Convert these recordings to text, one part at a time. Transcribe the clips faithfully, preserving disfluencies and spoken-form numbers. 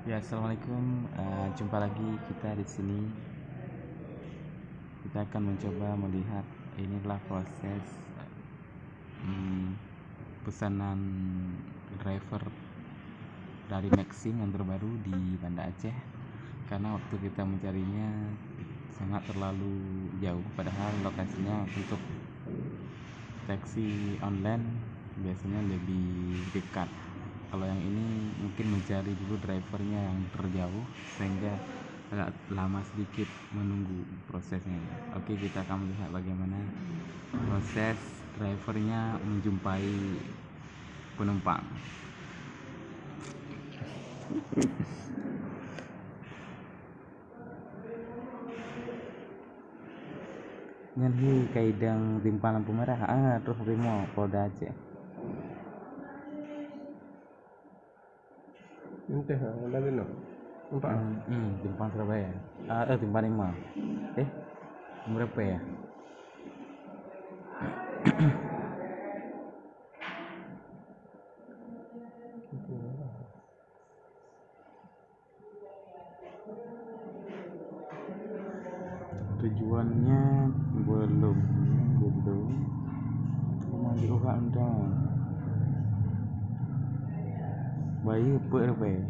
Ya, assalamualaikum. Eh, jumpa lagi kita di sini. Kita akan mencoba melihat inilah proses, hmm, pesanan driver dari Maxim yang terbaru di Banda Aceh. Karena waktu kita mencarinya sangat terlalu jauh, padahal lokasinya untuk taksi online biasanya lebih dekat. Kalau yang ini mungkin mencari dulu drivernya yang terjauh, sehingga agak lama sedikit menunggu prosesnya. Oke, kita akan melihat bagaimana proses drivernya menjumpai penumpang. Nyan hi ka idong simpang lampu merah, ah, troh rimoh Polda Aceh. Entah, ada kena. Nampak? Hmm, hmm, simpang Surabaya. Ah, eh, simpang lima. Eh, berapa ya? Tujuannya belum, belum. Cuma di urat entah. Bayi pek lepai.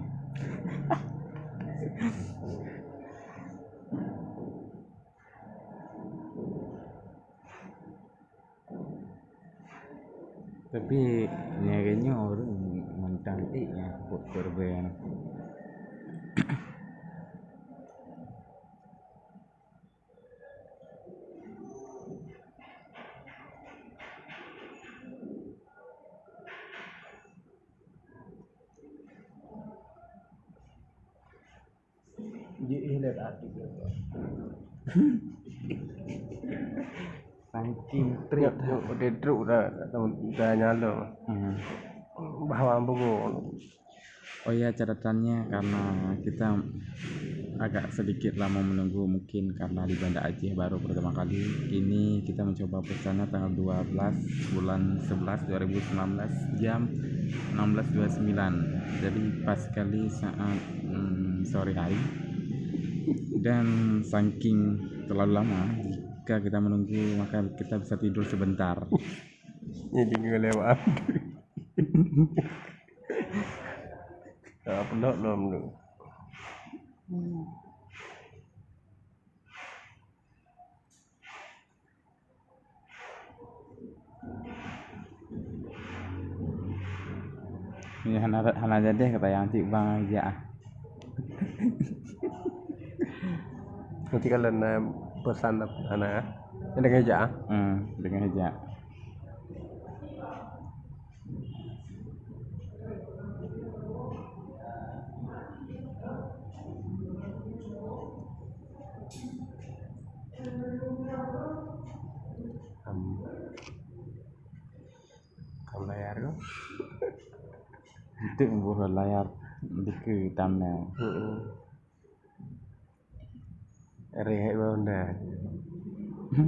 Tapi nyan nyoe ureueng mantong ék nyan pok keureubeuen. Jih lé até. Saking trok, trok, trok dah, dah, dah nyalo. Hmm. Bahwa ambo. Oh ya, catatannya karena kita agak sedikit lama menunggu, mungkin karena di Banda Aceh baru pertama kali. Ini kita mencoba pesannya tanggal dua belas bulan sebelas dua ribu sembilan belas, jam enam belas dua puluh sembilan. Jadi pas sekali saat, mm, sore hari. Dan saking terlalu lama, jika kita menunggu, maka kita bisa tidur sebentar. Jadi ngelewat. Tak pernah belum tu. Ni hana, hana jadi kata yang cik bang aja ah. Nanti kalau na pesan anak, eh, dengan hijab, ah? Hmm, dengan hijab. Kam, kam layar tu. Itu buah layar dikeue thumbnail. Heeh. Rehat bak honda.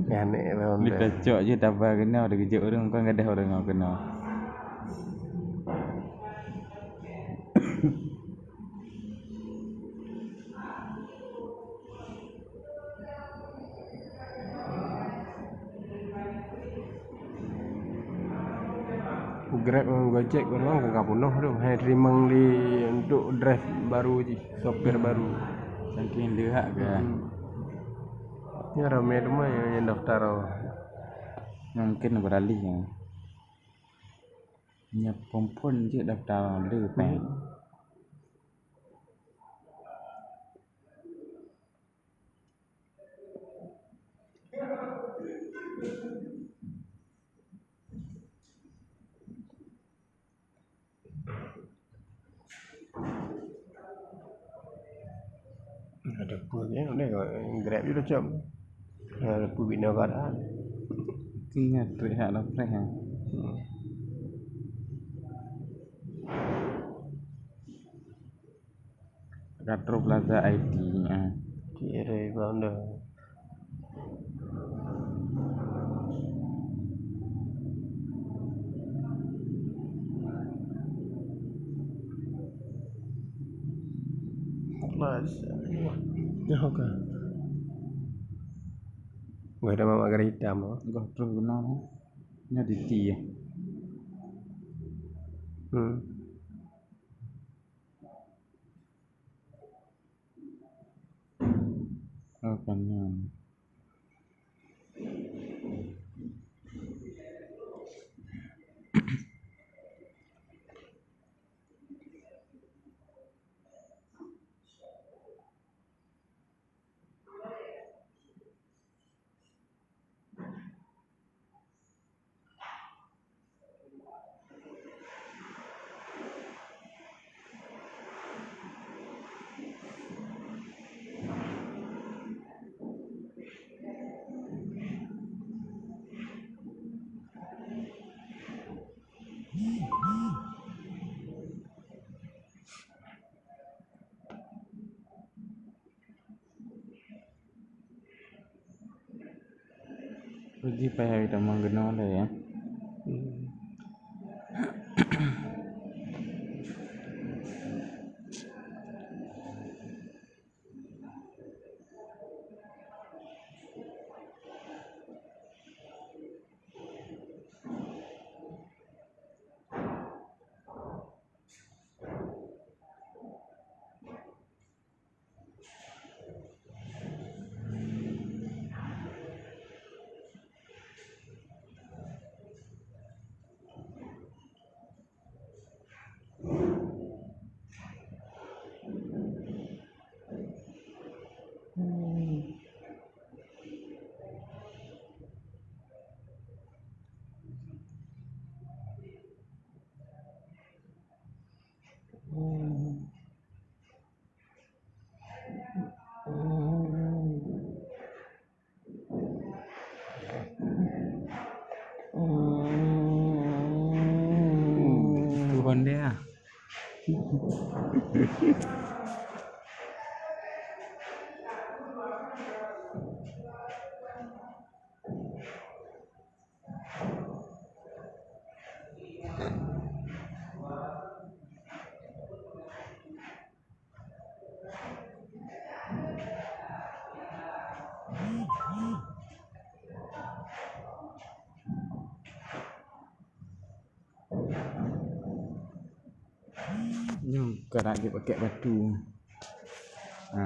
Rehat bak honda. Ni tacok je taba keunoe, teukeujot ureueng kon gadôh ureueng ngon keunoe. Grab ngon Gojek memang ka punoh tu. Hai teurimong di untuk drive baru jih, sopir baru. Saking leuhak ke? Hmm. Nyan ramé teuma nyang, nyang daftar awak. Mungkin beralih ya. Nyan phon-phon je daftar le peng. Hmm. Ada pun ya, udah Grab je dah cam. Ada pun bina keadaan. Ingat trek hak dah preh ya. Hmm. Katro Plaza I T, ah. Kira bang dah. Nyoe ka. Wah, ada Mak Margarita, Mak. Goh troh keunoe. Nyoe di ti. Hmm. Oh, kan nyan. Peuji payah tamong keunoe lé, ya. Hmm. Tuhan dia. Nyoe ka na jipakèk batu. Ha,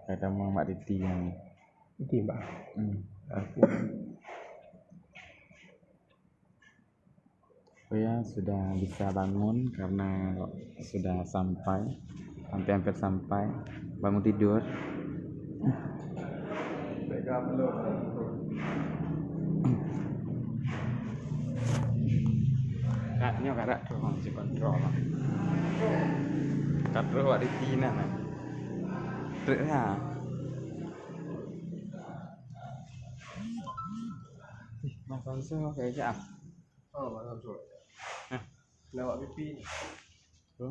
ka tamong bak titi nyan. Titi, bah. Hmm. Aku. Oh ya, sudah bisa bangun karena sudah sampai, hampir-hampir sampai. Bangun tidur. Kat nyoe kadak tu masih kontrol. Kat tu awak di Tina nah. Truk ha. Ih, Bang Samsul pakai aja ah. Oh, Bang Samsul. Hah? Nak buat pipi ni. Tu.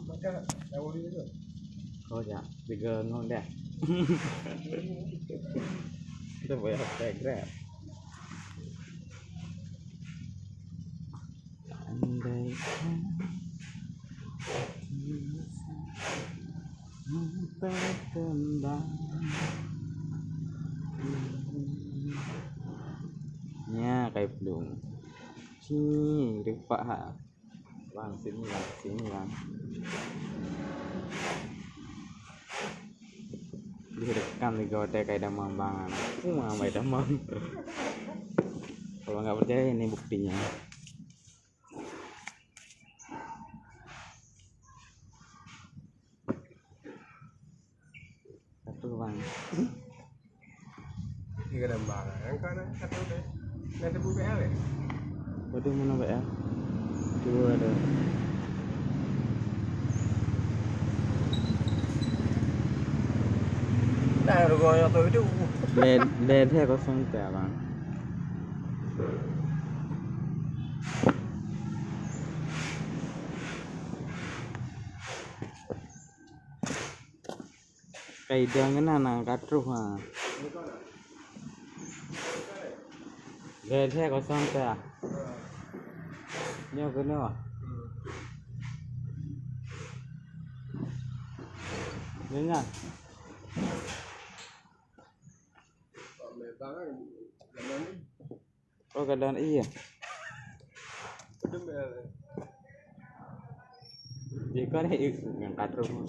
Maka, tahu dia tu. Oh, ya. Tiga ngong dah. Kita boleh pakai Grab. Andaikan terkendang. Nya, kai pelung. Sini, rupak ha. Bang, sini, bang, sini, bang. Direkam lagi hotel kai damang, bang. Cuma bai damang. Kalau nggak percaya, ini buktinya. Satu, bang. Tiga lembar. Yang kan satu deh. Nanti buka ya, deh. Waduh, mana B L? Dua ada. Nah, rugo yang tu itu. Led, led saya kosong tu, bang. Kai dang keunan na ka troh ha. Lhèe-lhèe kosong ka. Nyoe keunoe. Dengar. Oh, kadang iya. Dia kan yang katrong.